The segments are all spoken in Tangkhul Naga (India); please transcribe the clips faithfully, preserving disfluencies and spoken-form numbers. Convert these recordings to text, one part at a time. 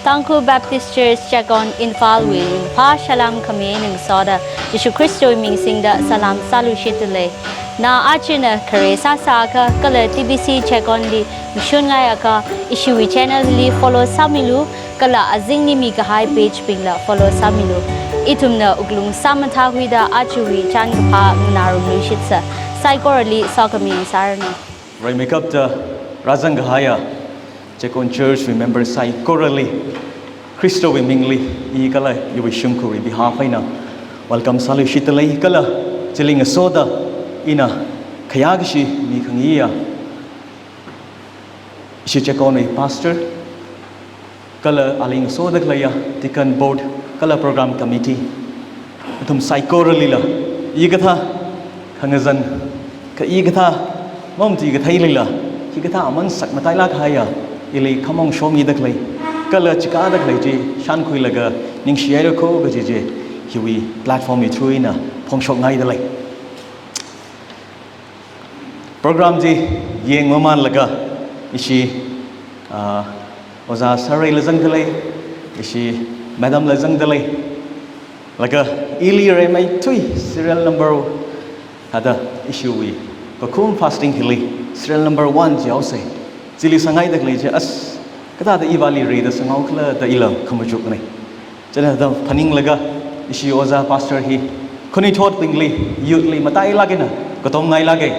Tangkhul Baptist Church Checkon Imphal wui ringphā salām khami eina ngasoda Jishu Khristawui ming singda salām sāluishitdalei. Na ajana khare sāsāakha kala T B C Checkon li mashunngaiakha ishiwui channel li follow sāmilu, kala azingli mikahai page bingla follow sāmilu. Ithumna wuklung sāmathākhuida ajawui chānkaphā nganārumluishitsa. Saikorali sokhami sāranu. Rimeikapta rāzangkahaiya Checkon Church wui member saikorali Khristawui mingli i kala iwui shimkhurwui behalf eina welcome sāluishitdalei, kala chili ngasoda ina khayākashi mikhangayiya ishi Checkon wui pastor, kala ali ngasoda khaleiya deacon board, kala program committee, athum saikoralila hikathā khangazan, kha hikathā mamatuikatheilila hikathā aman sakmatailāk kahaiya ili khamong shomida khalei, kala chikāda khalei chi shānkhuilaga ningshihairakho kaji chi hiwui platform wui through eina phongshokngaidalei. Program chi yangmamanlaga ishi, ah, Ojā Sarei la zangdalei, ishi Madam la zangdalei, laga ili rimeithui serial number, thāda ishiwui kakhum fasting hili serial number one chi haosai. Chili sāngaida khalei chi as kathāda ivāli rida sāngaokhala da ila khamachuknei. Chieina thāda phaninglaga ishi ojā pastor hi khanuithotbingli, youth li matailāk eina katomngailāka.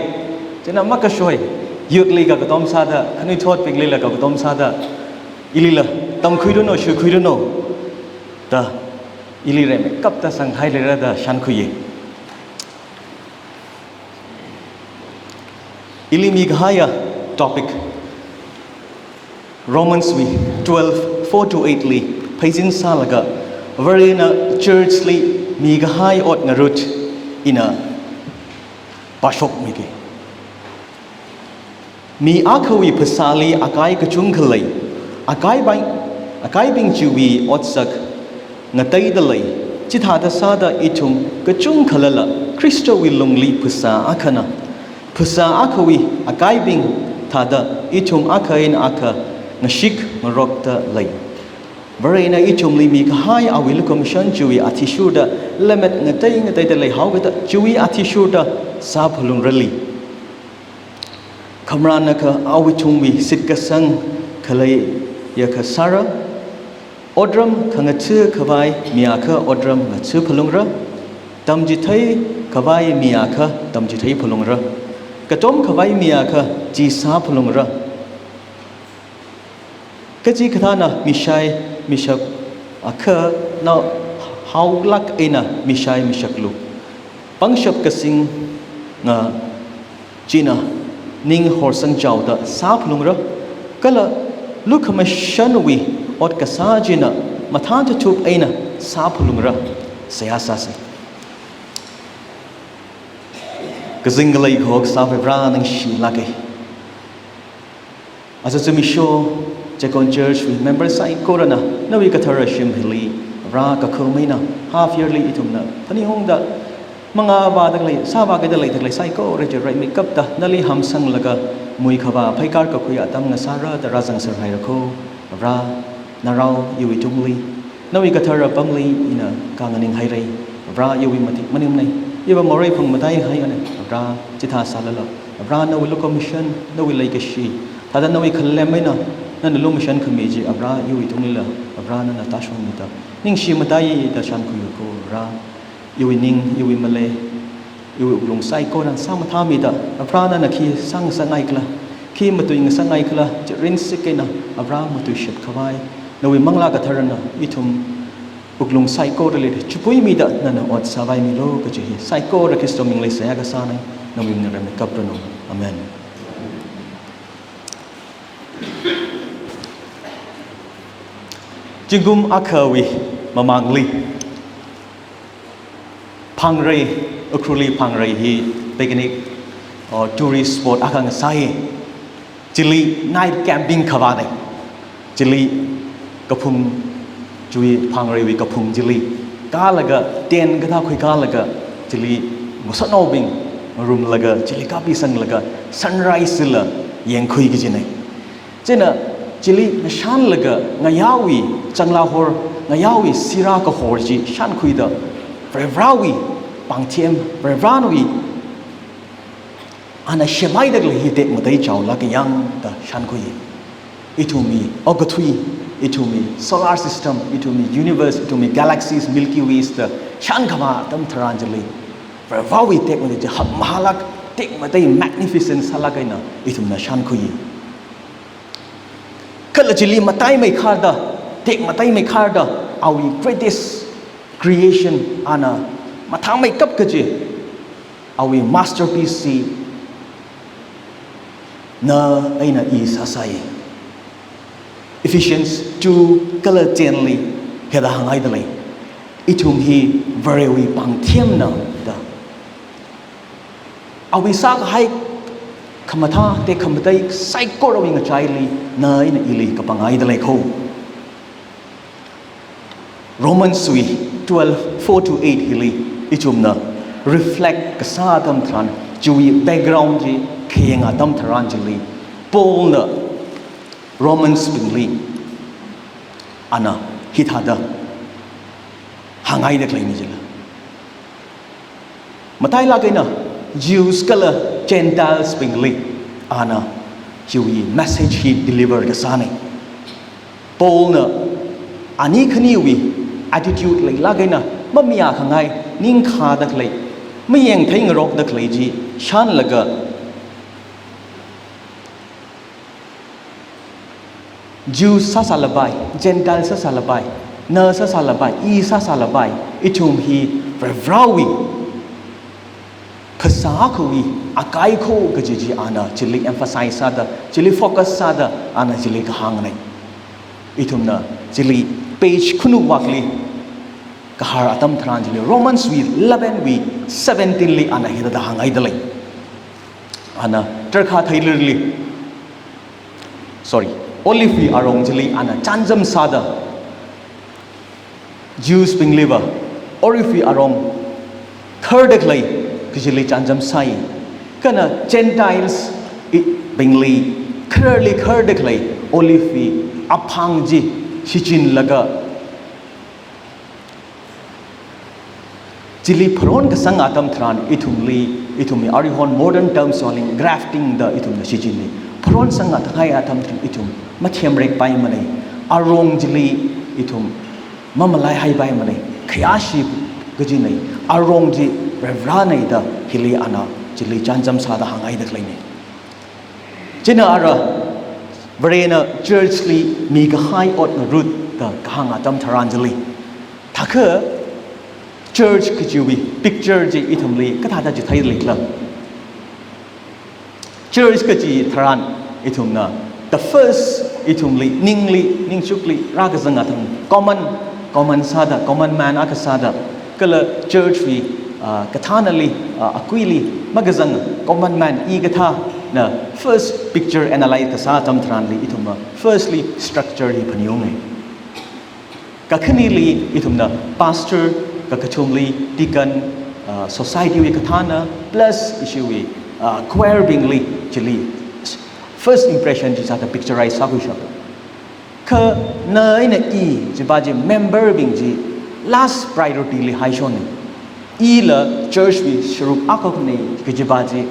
Chieina makashoi youth li kakatom sāda, khanuithotbinglila kakatom sāda, ilila tamkhuiranu, shuikhuiranu da ili rimeikapta sanghailera da shānkhuiya. Ili mikahaiya topic Romans wui twelve, four to eight li pheisin sālaga Varena church li mikahai ot ngarut ina pāshokmiki. Mi akhawui phasāli akai kachungkha lei, akaibing, akaibing chiwui otsak ngateida lei, chithāda sāda ithum kachungkhalala Khristawui lungli phasā akhana. Phasā akhawui akaibing thāda ithum akha eina akha ngashik ngarokda lei. Varena ithumli mikahai awui lukhamashan chiwui athishurda lemmet ngatei ngateida leihaokida chiwui athishurda sāphalungrali. Khamran akha awui thungwui shitkasang khaleiya akha sāra, otram khangatha khavai mi akha otram ngatha phalungra, tamchithei khavai mi akha tamchithei phalungra, katom khavai mi akha chi sāphalungra. Kachikathāna mishai mishap akhana haolāk eina mishai mishaplu. Pangshap kasinga china ning horsangchaoda sāphalungra, kala lukhamashanwui ot kasā china mathān tathup eina sāphalungra. Seihā sāsa. Kazing khalei kaho kasā Avā Vare, ningshilāka. Aja zimiksho Checkon Church wui member saikorana nawui kathara shim hili Avā kakhum eina half yearly ithumna phaningungda mangā vāda khalei, sāvākida leida khalei saikora chi rimeikapta nali hamsanglaga muikhavā pheikar kakhui atam ngasārada rāzangserhairakho. Avā, narao iwui tungli, nawui kathara pamli ina kanganinghaira. Avā, iwui matik maningmana, iva morei phung mataihaiana. Avā, chithā sālala, Avā, nawui lukhamashan, nawui leikashi, thāda nawui khalem eina nana lumashan khami chi, Avā, iwui tunglila, Avā, nana tāshungmida ningshi mataida shānkhuirakho. Avā, iwui ning, iwui malei, iwui wuklung saikora sāmathāmida, Avā, nana khi sāngasakngaikhala, khi matuingasakngaikhala, chi rinsik eina Avā matuishap khavai, nawui Manglā Katharana ithum wuklung saikorali chipuimida nana ot sāvaimilu kaji hi saikora Khrista mingli seihā kasāna. Nawui mingli rimeikap ranu. Amen. Zingkum akhawui mamangli Phangrei, Ukhrulli Phangrei hi picnic or tourist spot akha ngasāi. Chili night camping khavāna. Chili kaphung, chiwui Phangreiwui kaphung chili kālaga, tent kathā khuikālaga, chili ngasotnaobing ngarumlaga, chili kapisanglaga, sunrise chila yangkhui kajina. Chieina chili ngashanlaga ngayāwui Changlahor ngayaowui sirā kahor chi shānkhuida, Varivarāwui pāngthem, Varivarāwui ana semhaida khalei hi tekmatei chaolāk yang da shānkhui. Ithumwui okathui, ithumwui solar system, ithumwui universe, ithumwui galaxies, Milky Ways da shānkhavā atam tharan chili, Varivarāwui tekmatei chi hakmahālāk, tekmatei magnificent sālāk eina ithumna shānkhui. Kala chili mataimei kharda, tekmataimei kharda, awui greatest creation, ana mathāmeikap kaji, awui masterpiece chi na eina i sāsai. Ephesians two kala ten li hithāda hānghaida lei. Ithum hi Varewui pāngthemna da. Awui sākahai khamathā tekhamatei saikorawui ngachaili na eina ili kapanghaida lei kho. Romans wui twelve, four to eight hili ithumna reflect kasā atam tharan, chiwui background chi khayang atam tharan chili, Paul na Romans bingli ana hithāda hānghaida khaleina chila. Matailāk eina Jews kala Gentiles bingli ana chiwui message hi deliver kasāna. Paul na ani khaniwui attitude leilāk eina mamayākhangai, ningkhāda khalei, mayangtheingarokda khalei chi shānlaga, Jews sāsālapai, Gentile sāsālapai, na sāsālapai, i sāsālapai, ithum hi Varivarāwui phasā akhawui akai kho kaji chi ana chili emphasize sāda, chili focus sāda, ana chili kahāngna. Ithumna chili page khanuwui vākli kahār atam tharan chili Romans wui eleven wui seventeen li ana hithāda hānghaida lei. Ana tarākha theilirli, sorry, olive wui arong chili ana chānjam sāda, Jews bingliva olive wui arong kharda khalei kajili chānjam sāi. Kala Gentiles i-, bingli kharli kharda khalei olive wui aphang chi shichinlaga, chili pharon kasang atam tharan ithumli, ithumli arihon modern terms wali grafting da ithumna shichinli. Pharonsang atakahai atam tharan ithum mathemrekpaimana. Arong chili ithum mamalaihaipaimana. Khayāshi kajina. Arong chi Varivarāna da hili ana chili chānjam sāda hānghaida khaleina. China ara Varena church li mikahai ot ngarut da kahāng atam tharan chili, thākha church kajiwui picture chi ithumli kathāda chitheilei khala? Church kaji tharan ithumna the first ithumli ningli, ningchukli rākazang atam common, common sāda, common man akha sāda, kala church wui, ah, kathānali, ah, akuili makazang common man i kathāna first picture analyze kasā atam tharanli ithumna firstly structure hi phaningungna. Kakhaneli ithumna pastor, kakathumli deacon, ah, society wui kathāna, plus ishiwui, ah, choir bingli chili first impression chi sāda picturize sākhuishap. Kha na eina i chiva chi member bing chi last priority li haishonna. Ila church wui sharuk akha khani kajiva chi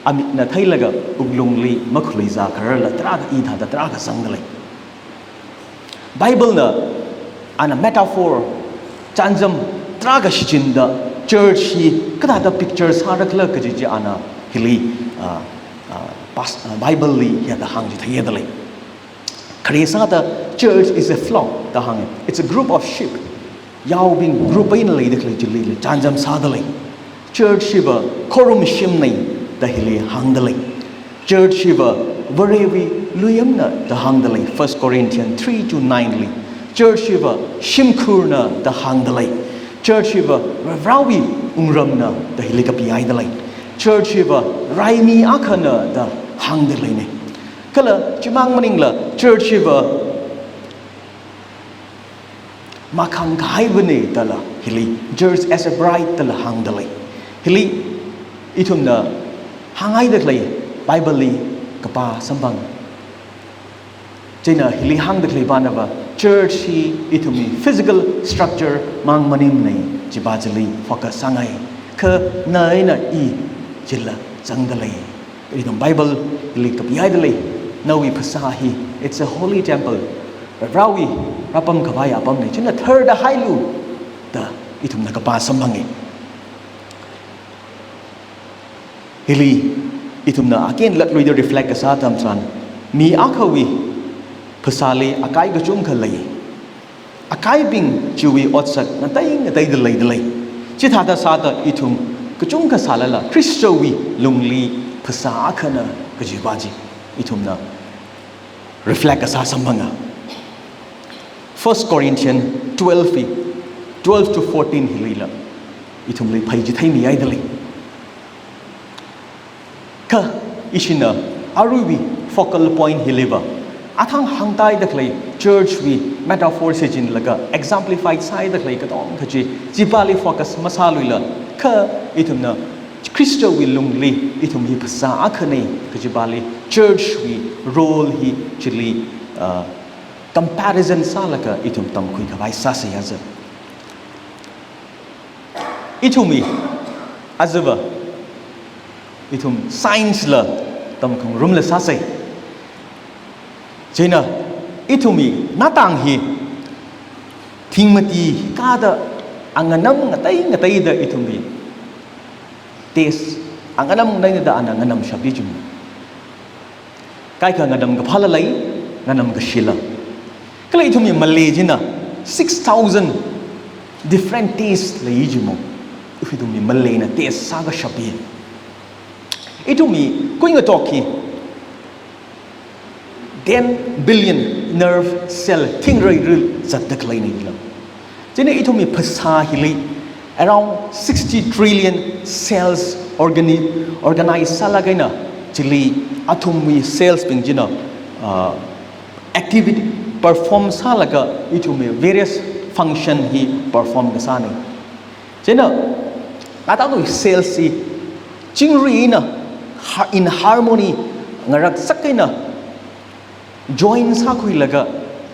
amitna theilaga wuklungli makhuiluiza khararla tarākha i thāda tarākha zangda lei. Bible na ana metaphor, chānjam tarākha shichinda church hi kathāda picture sāra khala kaji chi ana hili, ah, ah, pas-, ah, Bible li hithāda hāng chitheiya da lei. Khare sāda church is a flock da hānga. It's a group of sheep. Yaobing group eina leida khalei chili chānjam sāda lei. Church hiva khorumshimna da hili hāngda lei. Church hiva Varewui luiyamna da hāngda lei. First Corinthians three to nine li. Church hiva shimkhurna da hāngda lei. Church hiva Varivarāwui wungramna da hili kapihaida lei. Church hiva raimi akhana da hāngda leina. Kala chimang maningla church hiva makhang kahaivana dala hili, church as a bride dala hāngda lei. Hili ithumna hānghaida khalei Bible li kapā samphang. China hili hāngda khalei pānava, Church hi ithumwui physical structure mang maningmana, chiva chili focus sāngai. Kha na eina i chila zangda lei. Ithum Bible li kapihaida lei. Nawui phasā hi, it's a holy temple. Varewui rāpam khavai apamna, china tharda hailu da ithumna kapā samphange. Hili ithumna again latluida reflect kasā atam tharan, mi akhawui phasāli akai kachungkha lei. Akaibing chiwui otsak ngatei ngateida leida lei. Chithāda sāda ithum kachungkha sālala Khristawui lungli phasā akhana kajiva chi ithumna reflect kasā samphanga. First Corinthians twelve hi, twelve to fourteen hilila ithumli phei chi theimihaida lei. Kha ishina aruiwui focal point hiliva, athang hāngtaida khalei church wui metaphor sijinlaga exemplified sāhaida khalei katongkha chi, chivali focus masāluila, kha ithumna Khristawui lungli ithum hi phasā akhana kajivali church wui role hi chili, uh, comparison sālaga ithum tamkhui khavai sāsa yaza. Ithumwui, ajava, ithum science la tamkhangarumla sāsai. China, ithumwui natang hi thingmati kada anganam ngatei ngateida ithumwui taste, anganam ngateida ana nganamshappi jum. Kaikha nganamkaphāla lei, nganamkashila. Kala ithumwui malei china six thousand different taste lei jimo. Ithumwui maleina taste sākashappi. Ithumwui kuingatok hi ten billion nerve cell thingreira zatda khaleina ila. China ithumwui phasā hili around sixty trillion cells organi-, organize sālaga eina chili athumwui cells bing china, uh, activity perform sālaga ithumwui various function hi perform kasāna. China athumwui cells hi chingri eina ha-, in harmony ngaraksak eina join sākhuilaga,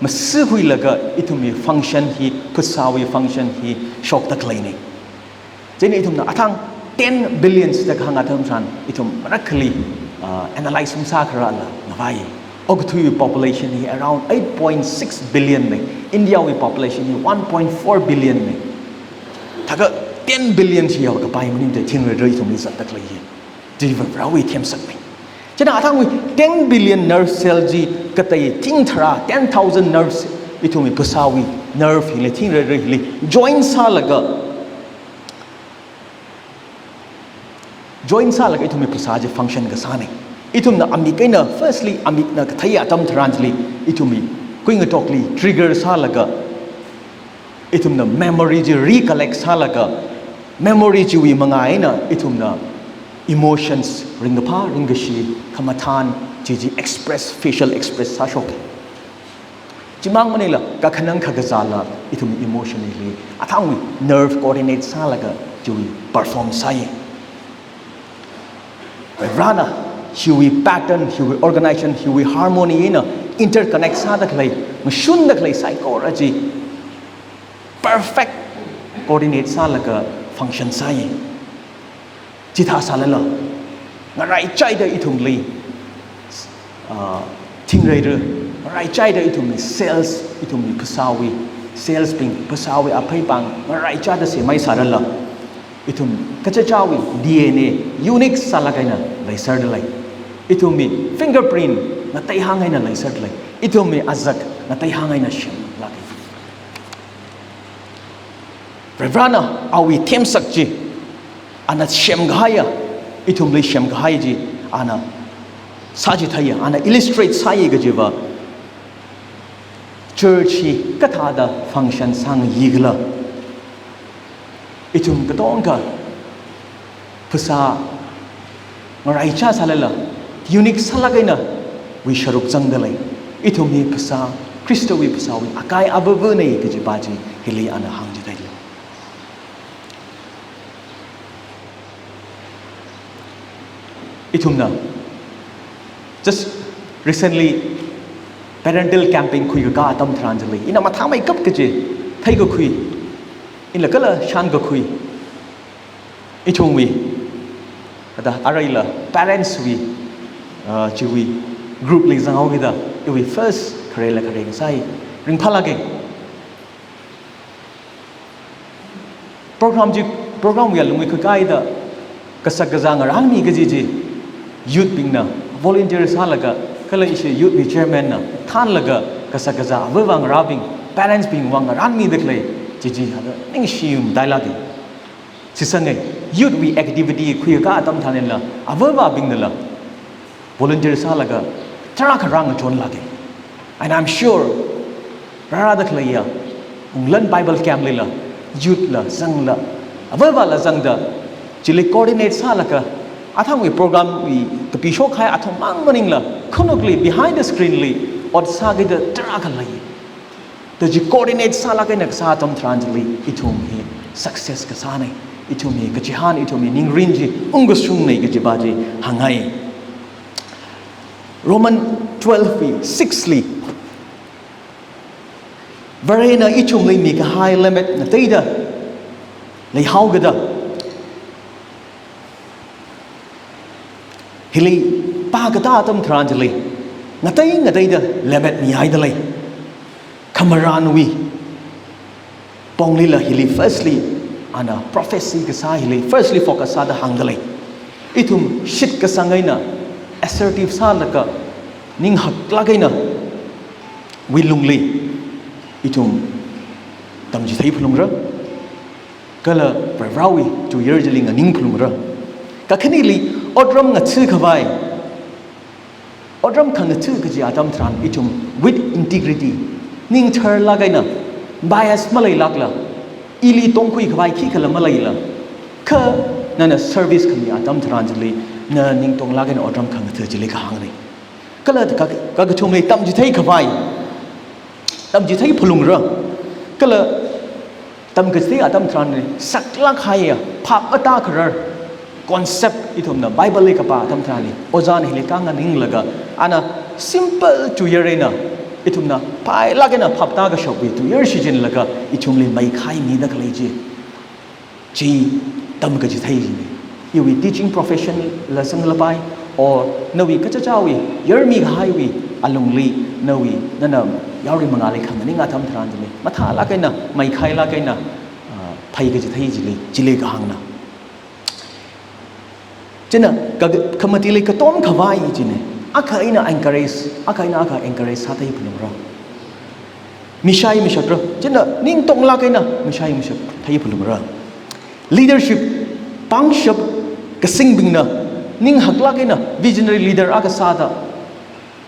masi khuilaga ithumwui function hi, phasāwui function hi shokda khaleina. China ithumna athang ten billions da kahāng atam tharan, ithum marakhali, uh, analyze masākharala ngavai. Okathuiwui population hi around eight point six billion na, Indiawui population hi one point four billion na. Thākha ten billion chi yao kapai maningmana thingreira ithumli zatda khalei hi. Chiva Varewui themsakna. China athangwui ten billion nerve cell chi katei thing tharā, ten thousand nerves ithumwui phasāwui nerve hili, thingreira hili join sālaga, join sālaga ithumwui phasā chi function kasāna. Ithumna amik eina, firstly, amikna kathei atam tharan chili ithumwui kuingatokli trigger sālaga, ithumna memory chi recollect sālaga, memory chiwui mangā eina ithumna emotions, ringkaphā, ringkashi, khamathān, chi chi express, facial express sāshok. Chimang maningla, kakhanang kakazāla ithumwui emotion hili athangwui nerve coordinate sālaga chiwui perform sāi. Varena hiwui pattern, hiwui organization, hiwui harmony eina interconnect sāda khalei, mashunda khalei saikora chi perfect coordinate sālaga function sāi. Chithā sālala, ngaraichaida ithumli, ah, thingreira, ngaraichaida ithumli cells, ithumli phasāwui cells bing, phasāwui apheipāng ngaraichada semhai sārala, ithum kachichāwui D N A unique sālaga eina leiserda lei. Ithumwui fingerprint ngateihāng eina leiserda lei. Ithumwui azak ngateihāng eina semlāka. Varena awui themsak chi, ana semkahaiya, ithumli semkahai chi, ana sāchitheiya, ana illustrate sāi kajiva, church hi kathāda function sāngayi khala. Ithum katonga phasā ngaraichā sālala, unique sālaga einawui sharuk zangda lei. Ithum hi phasā, Khristawui phasāwui akai avavana kajiva chi hili ana hāngchithei lei. Ithumna just recently Parental camping khuikakā atam tharan chili, ina mathāmeikap kaji theikakhui, ina kala shānkakhui, ithumwui, kata aruila parents wui, ah, chiwui group li zanghaokida, iwui first kharela khareng sai ringphālāka. Program chi, program wui alungli khakaida kashak kazā ngarānmi kaji chi, youth bingna volunteer sālaga, kala ishi youth wui chairman na thānlaga kashak kazā avāva ngarābing, parents bing vang ngarānmida khalei, chi chi hada ningshi matailāka. Shitsanga, youth wui activity khuikakā atam tharanla, avāvabingnala volunteer sālaga tarākha rāngachonlāka. And I'm sure, rārāda khaleiya, unglan Bible camp lila, youth la zangla, avāvala zangda, chili coordinate sālaga, athangwui program wui kapishokhai athum mang maningla, khanukli behind the screen li, ot sākida tarākha lei. Tachi coordinate sālāk eina kasā atam tharan chili, ithum hi success kasāna, ithum hi kachihān, ithum hi ningrin chi ungkashungna kajipa chi hāngngai. Roman twelve wui six li, Varena ithumli mikahai lemmet ngateida leihaokida, hili pākatā atam tharan chili, ngatei ngateida lemmet mihaida lei. Khamarānwui ponglila hili firstly, ana prophecy kasā hili firstly focus sāda hāngda lei. Ithum shitkasang eina, assertive sālaga, ninghaklāk eina, wui lungli, ithum tamchithei phalungra, kala Varivarāwui tuiyār chili nganing phalungra. Kakhaneli, otram ngatha khavai, otram khangatha kaji atam tharan ithum with integrity, ning tharlāk eina, bias maleilākla, ili tongkhui khavai khikhala maleila, kha nana service khami atam tharan chili, na ning tonglāk eina otram khangatha chili kahāngna. Kala ka, ka, kakathumli tamchithei khavai, tamchithei phalungra. Kala tamkachithei atam tharanli, saklāk haiya, phap matākharar concept ithumna Bible li kapā atam tharanli, ojāna hili khanganinglaga, ana simple tuiyār eina, ithumna phailāk eina phap tākashokwui tuiyār shichinlaga, ithumli meikhai mida khalei chi. Chi tamkachithei china. Iwui teaching profession la zanglapai, or nawui kachichāwui, yarmi kahaiwui alungli, nawui, nana yarui mangāli khanganing atam tharan chili, mathālāk eina, meikhailāk eina, ah, phaikachithei chili, chili kahāngna. China, ka, khamatili katom khavai china. Akha eina encourage, akha eina akha encourage sāthei phalungra. Mishai mishakra. China, ning tonglāk eina, mishai mishakthei phalungra. Leadership, pangshap, kasingbingna, ninghaklāk eina, visionary leader akha sāda,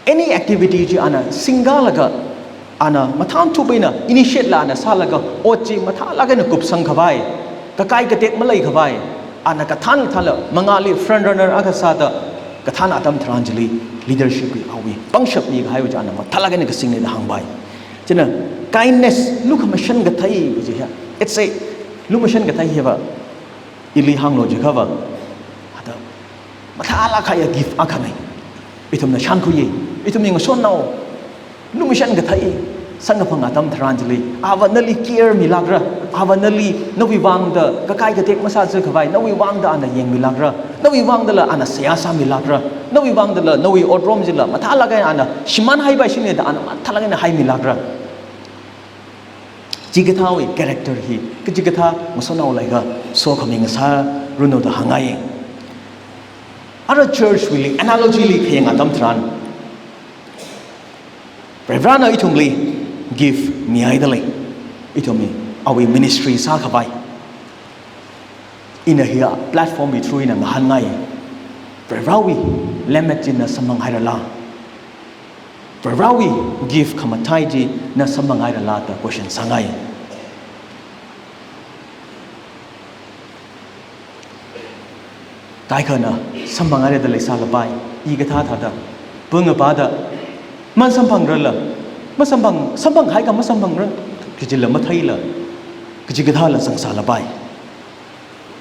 any activity chi ana singkalaga, ana mathānthup eina, initiate la ana sālaga, ot chi mathālāk eina kupsang khavai, kakai katek malei khavai, ana kathān thāla, mangāli front runner akha sāda, kathān atam tharan chili, leadership wui awui, pangshap mikahaiwui chi ana mathālāk eina kasingna da hāngpai. China, kindness, lukhamashan kathei, kaji hi. It's a, lukhamashan kathei hiva, ili hānglu jiakhava, hithāda mathālāk haiya gift akhana. Ithumna shānkhuiya, ithumwui ngasotnao, lukhamashan kathei, samkaphang atam tharan chili, ava nali care milākra, ava nali, nawui vangda kakai katek masāzā khavai, nawui vangda ana yangmilākra, nawui vangdala ana seihā sāmilākra, nawui vangdala, nawui otram chila, mathālāk eina ana shimānhaipai shine da ana mathālāk eina haimilākra. Chikathāwui character hi, kachikathā ngasotnao leiakha, sokhami ngasāranu da hāngngai. Ara church wuili, analogy li khayang atam tharan, Varivarāna ithumli gift mihaida lei. Ithumli, awui ministry sākhavai. Ina hiya platform wui through eina ngahānngai. Varivarāwui lemmet china samphanghairala? Varivarāwui gift khamathei china samphanghairala da question sāngai. Kaikhana samphanghaira da leisālapai, hikathā thāda, pung apāda, masamphangrala, masamphang, samphanghaiakha masamphangra, kajila matheila, kachikathāla zangsālapai.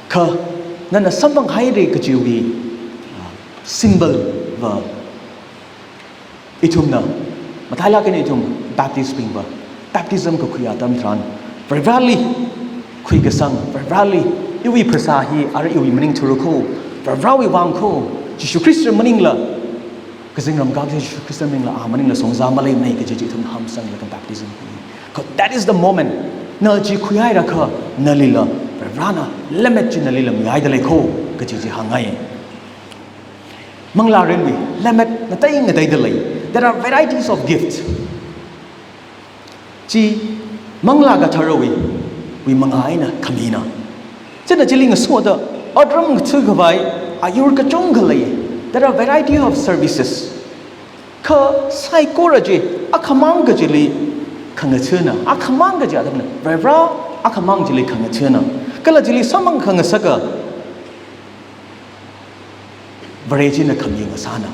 Kha, nana samphanghaira kajiwui, ah, symbol va, ithumna, Matailāk eina ithum Baptist bingva baptism kakhui atam tharan, Varivarali khuikasang, Varivarali iwui phasā hi ara iwui maning thura kho, Varivarawui vang kho, Jishu Khrista maningla, kazingram kak Jishu Khrista maningla, a maningla songza maleimana kaji chi ithum hamsanglaga baptism khui. 'Cause that is the moment. Na chi khuihairakha, nalila Varivarana lemmet chi nalila mihaida lei kho, kaji chi hāngngai. Manglārinwui lemmet ngatei ngateida lei. There are varieties of gifts. Chi Manglā Katharawui, wui mangā eina khamina. China chili ngasoda, otram ngathakhavai ayur kachungkha lei. There are variety of services. Kha saikora chi, akhamang kachili khangathana, akhamang kaji atamna, Varivara akhamang chili khangathana. Kala chili samphang khangasaka, Vare china khami ngasāna.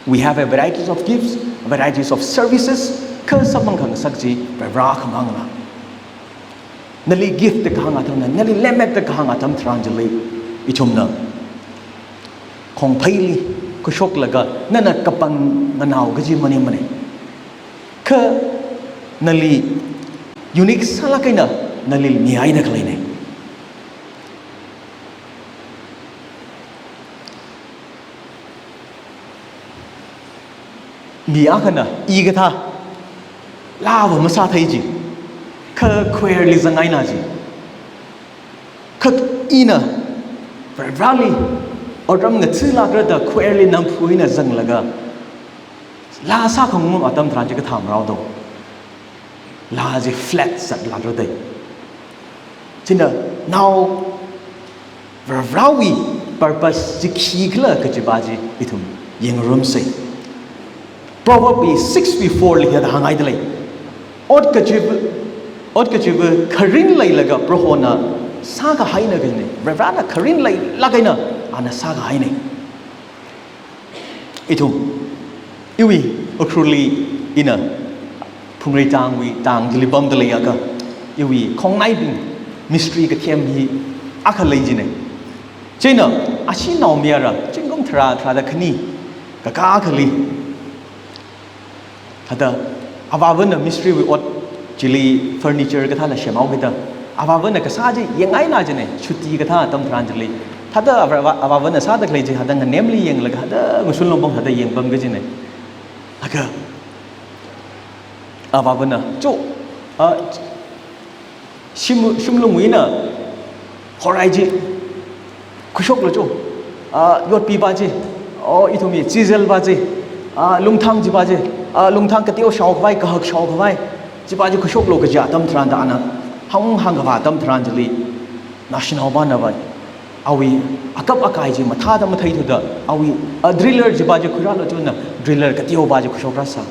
We have a varieties of gifts, varieties of services, kha samphang khangasak chi Varivara akhamangna. Nali gift da kahāng atamna, nali lemmet da kahāng atam tharan chili, ithumna khongpheili khuishoklaga, nana kapang nganao kaji maningmana. Kha nali unique sālāk eina, nali mihaida khaleina. Mi akhana, i kathā, laa va masāthei ji, kha choir li zangngaina ji. Kha ina, Varivarali, otram ngathālākra da choir li namphu eina zanglaga, laa sākhangarum atam tharan chi kathā marao do. Laa chi flat zatlākra dei. China nao Varivarawui purpose chi khikhala kajipa chi ithum yangngarumsa. Proverb wui six wui four li hithāda hānghaida lei. Ot kachiva, ot kachiva kharing leilaga Prohona sākahaina kajina. Varivarana kharing leilāk eina ana sākahaina. Ithum, iwui Ukhrulli ina Phungreitangwui tang chili pamda leiakha, iwui khongnaibing mistri kathem hi akha lei jina. China, ashi naomayara, zingkum tharā tharāda khani kakā akhali, thāda avāvana mistri wui ot chili furniture kathāla semhaokida, avāvana kasā chi yangngaina jina, chutti kathā atam tharan chili. Thāda avāva, avāvana sāda khalei chi thāda nganemli yanglaga thāda ngasunlong pong thāda yangpam kajina. Laga avāvana, "Cho, a, shim, shimlungwui eina horai chi khuishoklu cho. A, yotpipa chi, o, ithumwui chiselpa chi, a, lungthang chipa chi, a, lungthang kateo shaokhavai, kahak shaokhavai, chipa chi khuishoklu," kaji atam tharanda ana hānghāngkapa atam tharan chili, naoshinaopanava awui akap akai chi mathāda matheithuda, awui, a, driller chipa chi khuirālu china, driller kateopa chi khuishokrasā.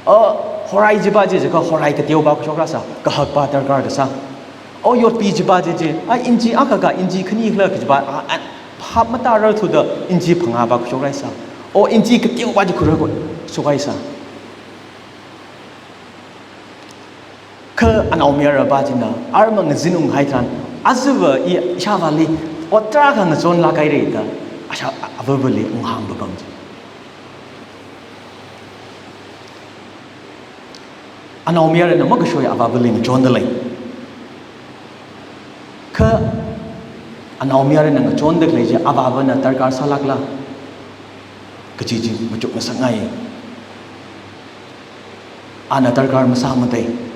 A, horai chipa chi jiakha horai kateopa khuishokrasā, kahakpa darkar kasā. O, yotpi chipa chi chi, a, inchi akhakha inchi khani khala kajipa, a, a, phap matārar thuda inchi phangāpa khuishokraisā. O, inchi kateopa chi khuirākot shokhaisā. Kha anaomayarapa china, arma ngazin unghai tharan, ajava i ishāvāli ot tarākha ngachonlāk haira da, ashā, avāvali unghāngpapam chi. Anaomayarana makashoi avāvali ngachonda lei. Kha anaomayarana ngachonda khalei chi avāvana darkar sālākla kaji chi machukngasakngai. Ana darkar masāmatei.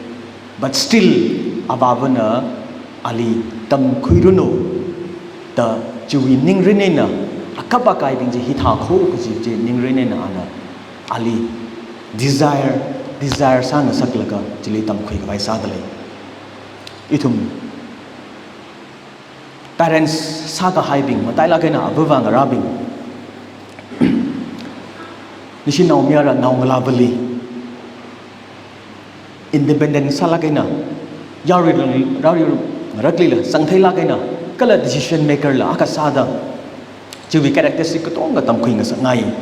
But still, avāvana ali tamkhuiranu da chiwui ningrin eina, akap akaibing chi hithā kho kaji chi ningrin eina ana ali desire, desire sāngasaklaga chili tamkhuikhavai sāda lei. Ithum parents sākahaibing, matailāk eina avāva ngarābing, nashi naomayara naongalāvali independent sālāk eina, yarui, yarui ngaraklila sangtheilāk eina, kala decision maker la akha sāda, chiwui characteristic katonga tamkhuingasakngai.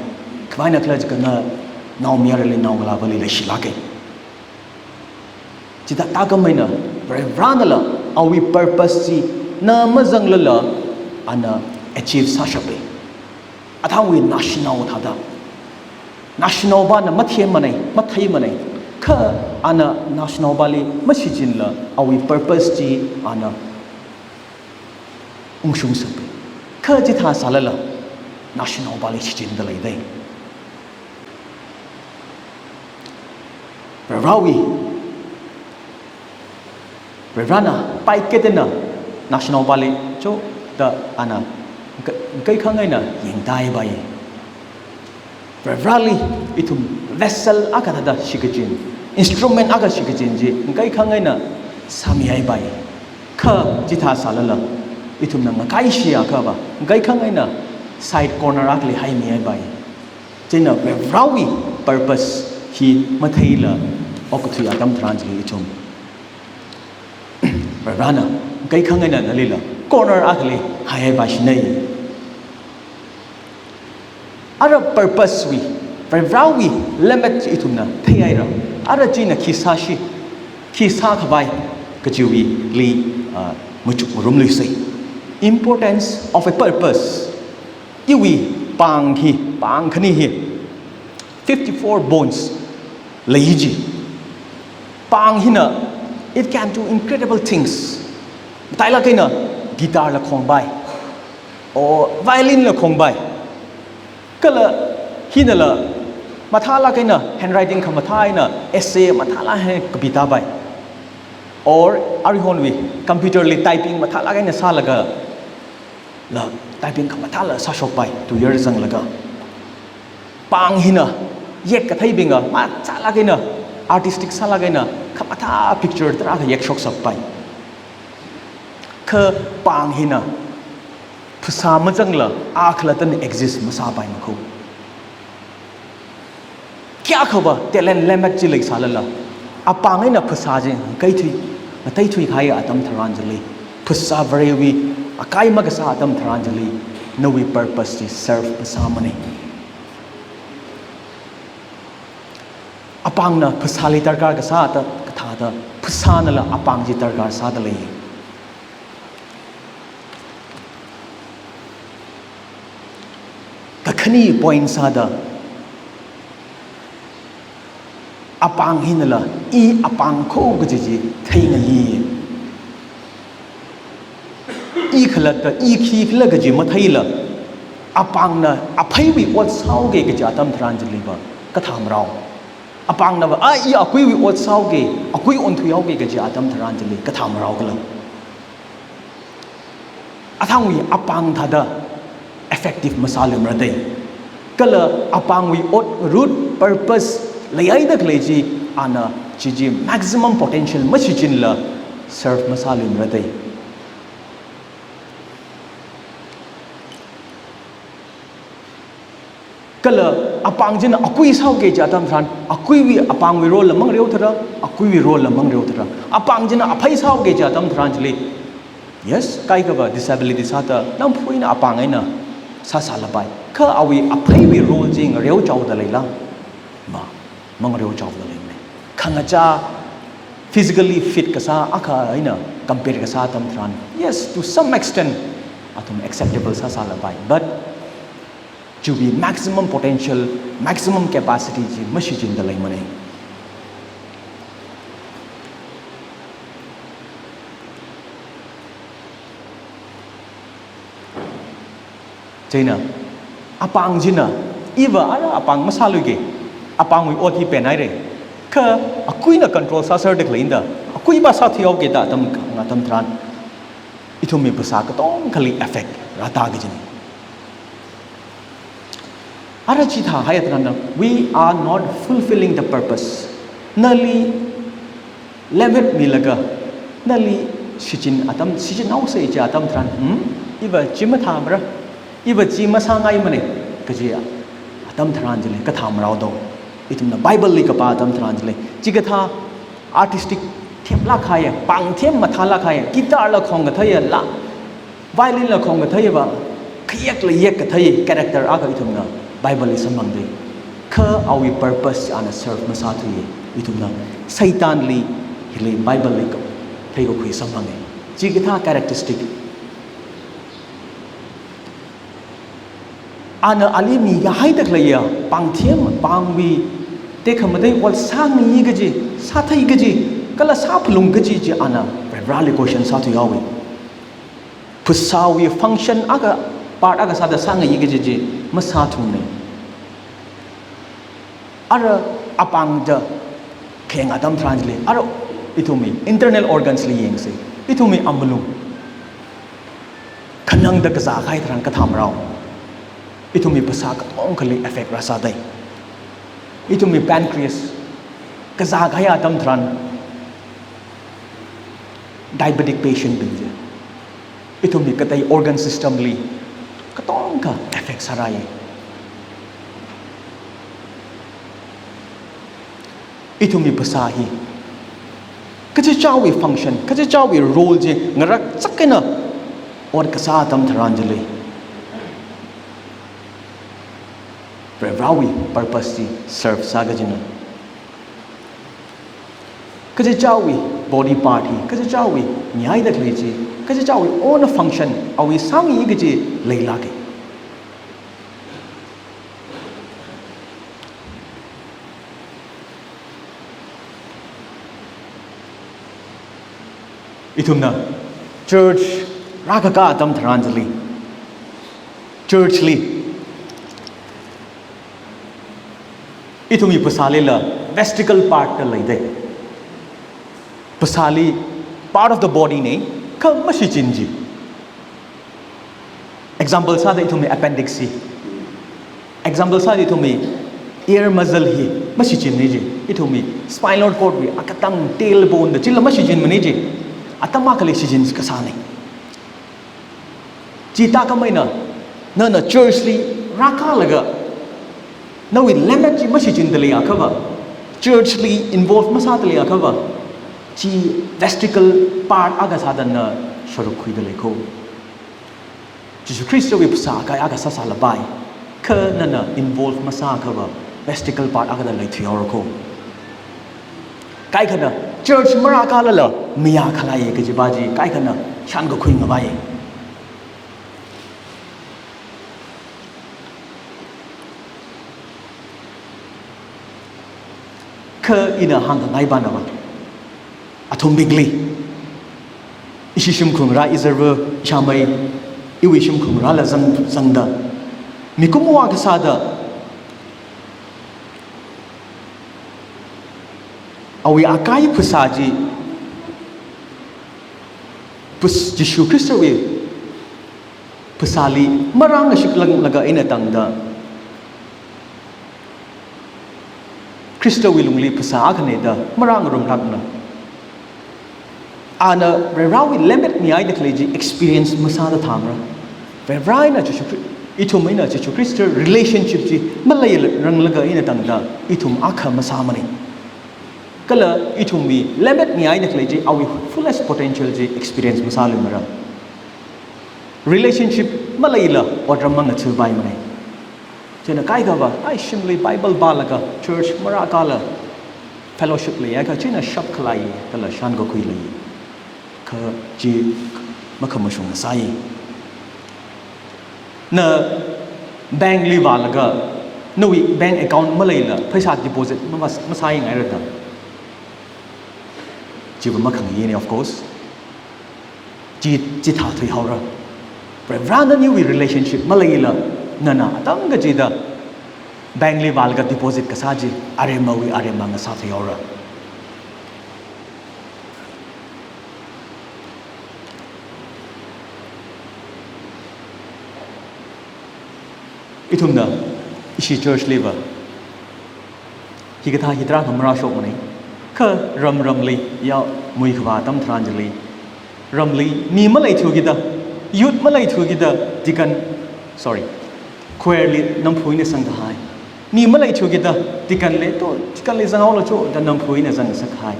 Khavaina khala jiakha na naomayarali naongalāvali leishilāka. Chithāda tākam eina, Varivaranala awui purpose chi na mazanglala ana achieve sāshapa. Athangwui naoshinao thāda. Nashinaobana matheimanei, matheimanei. Kha ana nashinaobali mashichinla awui purpose chi ana ungshungsappai. Kha chithā sālala nashinaobali shichinda leidei. Varivarawui, Varivarana paiketena nashinaobali choda ana ngkai, ngkaikhang eina yangtāhaipai. Varivarali ithum vessel akha thāda shikachin, instrument akha shikachin chi ngkaikhang eina sāmihaipai. Kha chithā sālala ithumna ngakaishi akhava ngkaikhang eina side corner akhali haimihaipai. Chieina Varivarawui purpose hi matheila okathui atam tharan chili ithum Varivarana ngkaikhang eina nalila corner akhali haihaipaishinei. Ara purpose wui, Varivarawui lemmet chi ithumna theihaira. Ara china khi sāshi, khi sākhavai kajiwuili, ah, machukngarumluisei. Importance of a purpose. Iwui pāng hi, pāng khani hi fifty-four bones lei ji. Pāng hina, it can do incredible things. Matailāk eina guitar la khongpai, or violin la khongpai. Kala hinala mathālāk eina handwriting khamathā eina essay mathālāk eina kapitāpai. Or aruihonwui computer li typing mathālāk eina sālaga la typing khamathāla sāshokpai, two years zanglaga. Pāng hina yekkatheibingva mathālāk eina, artistic sālāk eina, khamathā picture tarākha yekshoksakpai. Kha pāng hina phasā mazangla a khalattana exist masāpaimana kho. Kayākhava talent lemmet chi leisālala, apāng eina phasā chi ngateithui, ngateithuikahai atam tharan chili, phasā Varewui akai makasā atam tharan chili, nawui purpose chi serve masāmanei. Apāngna phasāli darkar kasā thāda, kathāda, phasānala apāng chi darkar sāda lei. Kakhane point sāda, apāng hinala i apāng kho kaji chi theingai. I khalatta, i khikhala kaji matheila, apāngna apheiwui ot sāhaoki kaji atam tharan chiliva kathā marao. Apāngnava, a, i akuiwui ot sāhaoki, akui onthuihaoki kaji atam tharan chili kathā maraokhala. Athangwui apāng thāda effective masāluimara dei. Kala apāngwui ot root purpose leihaida khalei chi ana chi chi maximum potential mashichinla serve masāluimara dei. Kala apāng china akui sāhaoki kaji atam tharan, akuiwui apāngwui role la mangareothura, akuiwui role la mangareothura. Apāng china aphei sāhaoki kaji atam tharan chili, yes, kaikhava disability sāda, namphuina apāng eina sāsālapai. Kha awui apheiwui role chi ngareochaoda leila? Ma, mangareochaoda leimana. Khangachā, physically fit kasā akha eina compare kasā atam tharan, yes, to some extent, athum acceptable sāsālapai. But chiwui maximum potential, maximum capacity chi mashichinda leimanei. Chieina, apāng china, iva ara apāng masāluiki, apāngwui ot hi penhaira. Kha akuina control sāserda khalei eina, akui va sāthuihaoki da atam, atam tharan, ithumwui phasā katongkhali effect rātā kajina. Ara chithāhai tharan, we are not fulfilling the purpose. Nali lemmet milaga, nali shichin atam, shichinhaosa kaji atam tharan, hmm? Iva chi mathāmara, iva chi masāngaimanei kaji atam tharan chili kathā marao do. Ithumna Bible li kapā atam tharan chili, chikathā artistic themlāk kahai, pāng them mathālāk kahai, guitar la khong katheiya la, violin la khong katheiva, khayek la yek kathei character akha ithumna Bible li samphangdei. Kha awui purpose ana serve masāthuiya, ithumna Satanli hili Bible li kathei kakhui samphanga. Chikathā characteristic. Ana ali mikahai dakhaleiya pāngthem, pāngwui tekhamatei ot sāngayi kaji, sāthei kaji, kala sāphalung kaji chi ana Varivarāli question sāthuihaowa. Phasāwui function akha, part akha sāda sāngayi kaji chi masāthumana. Ara apāng da khayang atam tharan chili, ara ithumwui internal organs li yangsa, ithumwui amalung khanangda kazā kahai tharan kathā marao, ithumwui phasā katongkhali effect rāsādai. Ithumwui pancreas kazā kahai atam tharan diabetic patient bing chi, ithumwui katei organ system li katongkha effect sārāi. Ithumwui phasā hi kachichāwui function, kachichāwui role chi ngarakchak eina ot kasā atam tharan chili, Varivarāwui purpose chi serve sā kajina. Kachichāwui body part hi, kachichāwui mihai dakhalei chi, kachichāwui own function awui sāngayi kaji leilāka. Ithumna church rākakā atam tharan chili, church li ithumwui phasālila vestigial part da leidai. Phasāli part of the body na, kha mashichin chi. Example sāda ithumwui appendix hi. Example sāda ithumwui ear muscle hi mashichinna chi. Ithumwui spinal cord wui akatang tailbone da chila mashichinmana chi. Atam akhali shichin kasāna. Chithākhamei eina, nana church li rākalaga, nawui lemmet chi mashichinda leiakhava, church li involve masāda leiakhava, chi vestigial part akha sāda na sharuk khuida lei ko. Jishu Khristawui phasā akai akha sāsālapai, kha nana involve masāakhava, vestigial part akha da leithuihaora ko. Kaikhana church marākalala mayākhalei kajipa chi kaikhana shānkakhui ngavai. Kha ina hāngkhangai pana va, athumbingli, ishi shimkhur ngarā, izarva, ishamei, iwui shimkhur ngarāla zang, zangda, mikumo akha sāda, awui akai phasā chi, phas-, Jishu Khristawui phasāli marāngashiklanglaga eina tangda, Khristawui lungli phasā akhana da marāngarumlākna. Ana Varivarāwui lemmet mihai dakhalei chi experience masāda thāmara. Varivarā eina Jishu Khri-, ithum eina Jishu Khrista relationship chi maleiranglaga eina tangda ithum akha masāmana. Kala ithumwui lemmet mihai dakhalei chi awui fullest potential chi experience masāluimara. Relationship maleila otram mangathāpaimana. China kaikhava, ai shimli Bible pālaga, church marākala, fellowship leiakha, china shapkhalei, kala shānkakhui lei. Kha chi makhamashung masāi. Na bank li vālaga, nawui bank account maleila, pheisā deposit mamas-, masāingaira da. Chiva makhangayi na, of course. Chi, chithā thuihaora. Varivarā naniwui relationship maleila, nana atam kachida bank li vālaga deposit kasā chi, aremmawui aremma ngasā thuihaora. Ithumna, ishi church li va, hikathā hitara kha marāshokmana. Kha ram ramli, ya muikhavā atam tharan chili, ramli mi maleithu kida, youth maleithu kida, deacon, sorry, choir li namphu eina zangkahai. Mi maleithu kida, deacon li, to, deacon li zanghaolu cho, da namphu eina zangsakhai.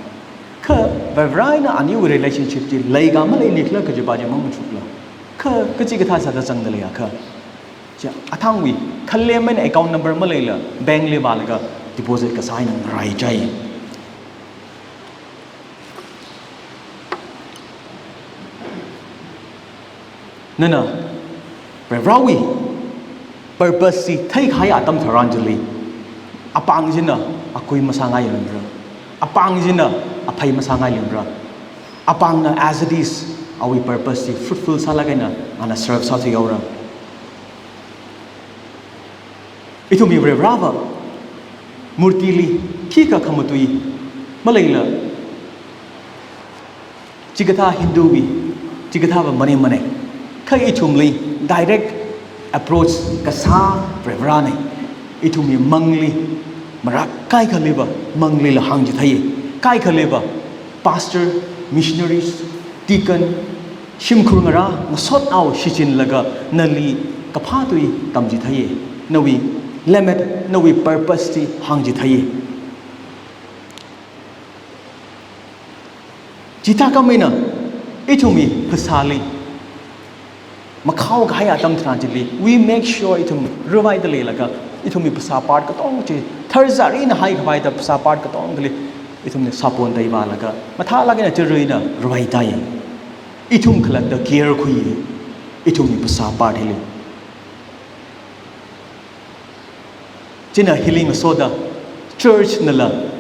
Kha Varivarā eina aniwui relationship chi leikha maleilikhala kajipa chi mamachukla. Kha kachikathā sāda zangda leiakha, chi athangwui, khalem eina account number maleila, bank li vālaga deposit kasā eina ngaraichai. Nana, Varivarāwui purpose chi theikahai atam tharan chili, apāng china akui masāngailungra. Apāng china aphei masāngailungra. Apāngna as it is, awui purpose chi fruitful sālaga eina ana serve sāthuihaora. Ithumwui Varivarāva murtili khikha khamatui maleila, chikathā Hinduwui, chikathāva maningmana. Kha ithumli direct approach kasā Varivarāna. Ithumwui mangli, marākahai khaliva manglila hāngchitheiya. Kaikhaliva pastor, missionaries, deacon, shimkhur ngarā ngasotnao shichinlaga nali kaphā tui tamchitheiya. Nawui lemmet, nawui purpose chi hāngchitheiya. Chithākhamei eina, ithumwui phasāli makhao kahai atam tharan chili, we make sure ithum ravaida leilaga, ithumwui phasā part katonga chi, tharzarina haikhavai da phasā part katongali ithumna sāpon dai vālaga, mathālāk eina chiruina ravai dai. Ithum khalatta care khui, ithumwui phasā part hili. China hili ngasoda, church nala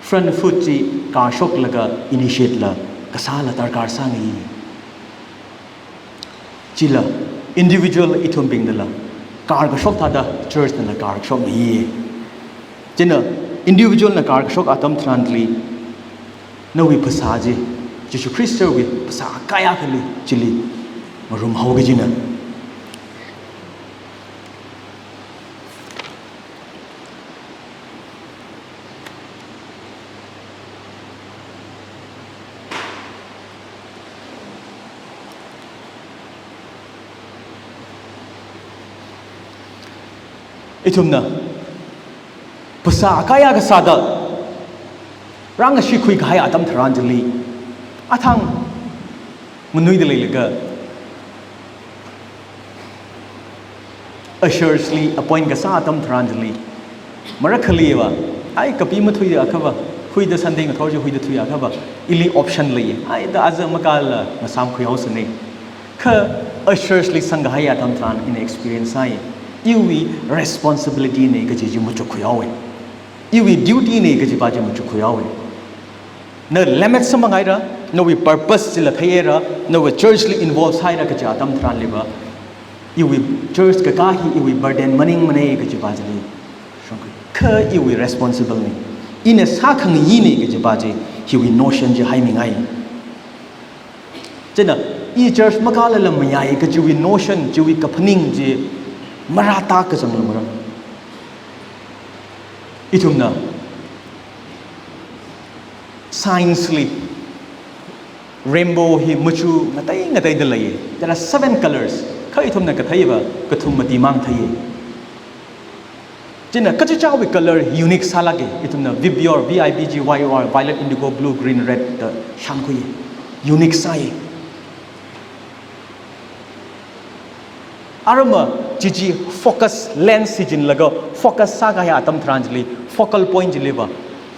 front foot chi kārshoklaga initiate la kasāla darkar sāngai. Chila individual ithumbingnala kār kashok thāda church nala kār kashokngai. China individual na kār kashok atam tharanli, nawui phasā chi, Jishu Khristawui phasā kayākhali chili ngarumhao kajina. Ithumna phasā kayā kasāda rāngashikhui kahai atam tharan chili, athang manuida leilaga, ushers li appoint kasā atam tharan chili, marākhaliva, ai kapi mathuiakhava, huida Sunday ngathor chi huida thuiakhava, ili option lei. Ai da aja makāla ngasāmkhuihaosana. Kha ushers li sangkahai atam tharan ina experience sāi. Iwui responsibility na kaji chi machukkhuihaowa. Iwui duty na kajipa chi machukkhuihaowa. Na lemmet samphanghaira, nawui purpose chila theihaira, nawui church li involve sāhaira kaji atam tharanliva, iwui church kakā hi iwui burden maningmana kajipa chili shongkhui. Kha iwui responsible na. Ina sākhangayi na kajipa chi, hiwui notion chi haimingai. China, i church makālala mayai kajiwui notion, chiwui kaphaning chi marātak kazang lamara. Ithumna science li rainbow hi machu ngatei ngateida lei. There are seven colors. Kha ithumna katheiva kathum mati mang thei. China kachichāwui color unique sālāka. Ithumna vibior, V I B G Y O R, violet, indigo, blue, green, red da shānkhui. Unique sāi. Arama, chi chi focus lens shichinlaga focus sākahai atam tharan chili, focal point chiliva,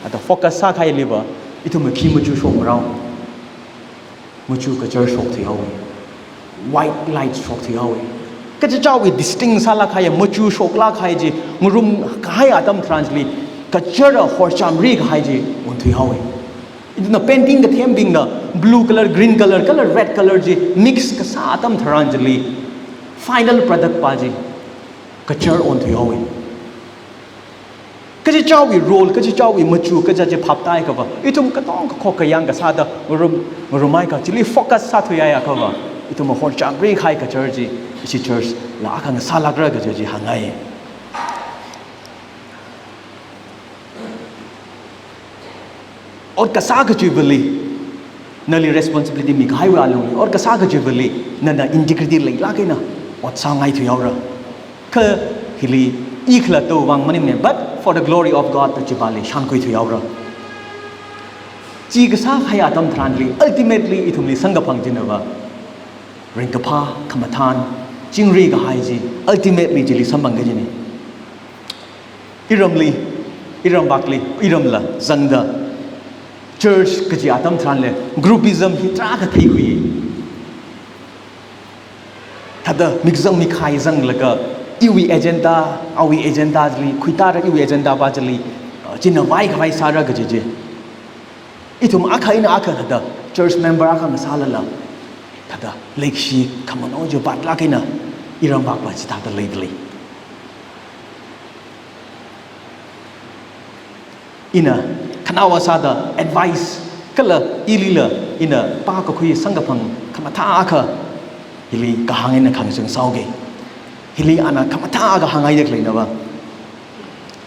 ada focus sākahailiva, ithumwui khi machu shokmarao. Machu kachar shokthuihaowa. White light shokthuihaowa. Kachichāwui distinct sālākkahai, machu shoklākkahai chi ngarumkahai atam tharan chili, kachara horchamrikahai chi onthuihaowa. Ithumna painting kathembingna blue color, green color, color red color chi mix kasā atam tharan chili, final product pa chi kachar onthuihaowa. Kachichāwui role, kachichāwui machu, kaja chi phaptāhaiakhava, ithum katonga kakhok kayāng kasāda ngarum, ngarumhaiakha, chili focus sāthuihaiakhava, ithum horchamrikahai kachar chi, ishi church la akha ngasālākra kaja chi hāngngai. Ot kasā kachiva̱li, nali responsibility mikahaiwui alungli, ot kasā kachiva̱li, nana integrity leilāk eina ot sāngaithuihaora. Kha hili i khalattawui vang maningmana, but for the glory of God da chipāli shānkhuithuihaora. Chi kasākahai atam tharanli, ultimately ithumli samkaphang chinava, ringkaphā, khamathān, chingrikahai chi, ultimately chili samphang kajina. Iramli, iramvakli, iramla zangda church kaji atam tharanli groupism hi tarākha theikhui. Thāda mikzang mikhai zanglaga iwui agenda, awui agenda chili, khuitāra iwui agenda pa chili, uh, china vai khavai sāra kaji chi. Ithum akha eina akha thāda church member akha ngasālala, thāda leikashi khamano chi vātlāk eina iramvak pa chithāda leidalei. Ina khanaowa sāda advice kala ilila ina pākakhui samkaphang khamathā akha hili kahāng eina khangachang sāuge. Hili ana khamathā akha hānghaida khaleinava,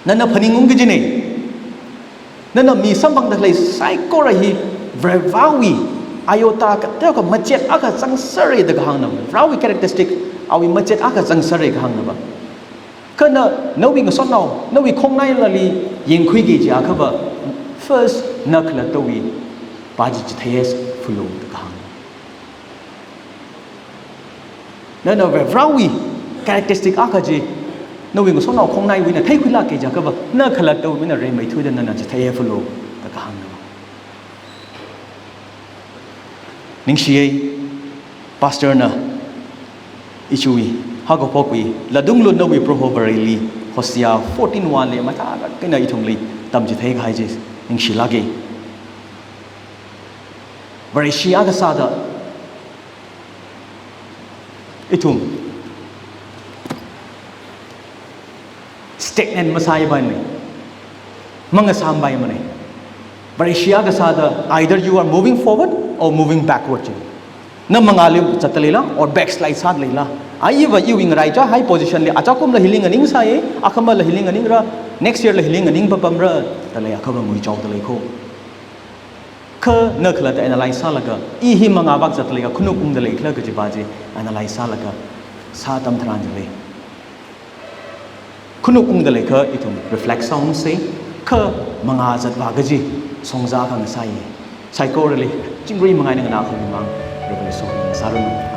nana phaningungki kajine. Nana mi samphangda khalei saikora hi Varivarāwui ayota kateokha machet akha zangsera da kahāngna. Varivarāwui characteristic awui machet akha zangsera kahāngnava. Kha na, nawui ngasotnao, nawui khongnailali yangkhuiki jiakhava, first na khalattawui pa chi chitheiya fulu da kahāng. Nana Varivarāwui characteristic akha chi, nawui ngasotnao khongnaiwui eina theikhuilāki jiakhava, na khalattawui eina rimeithuida nana chitheiya fulu da kahāngna. Ningshiya, Pastor na ichui, haokaphokli, ladung lunawui Proho Vareli, Hosea fourteen one li mathālāk eina ithumli tamchitheikahai chi ningshilāke. Vareshi akha sāda ithum stagnant masāpaimane, mangasāmpaimane. Vareshi akha sāda either you are moving forward or moving backward chi. Na mangāli zatdaleila or backslide sādaleila. Aiva iwui ngaraichā high position li achakumla hili nganingsai, akhamala hili nganingra, next year la hili nganing papamra, dalei akhava nguichaodalei kho. Kha na khalatta analyze sālaga, i hi mangāvak zatdaleikha khanuk ungdalei khala kajipa chi analyze sālaga, sātam tharan chili khanuk ungdaleiakha ithum reflect sāungsa, kha mangā zatvā kaji shongza khangasai. Saikorali, chingri mangai nganā khamimang, Reverend Song sāranu.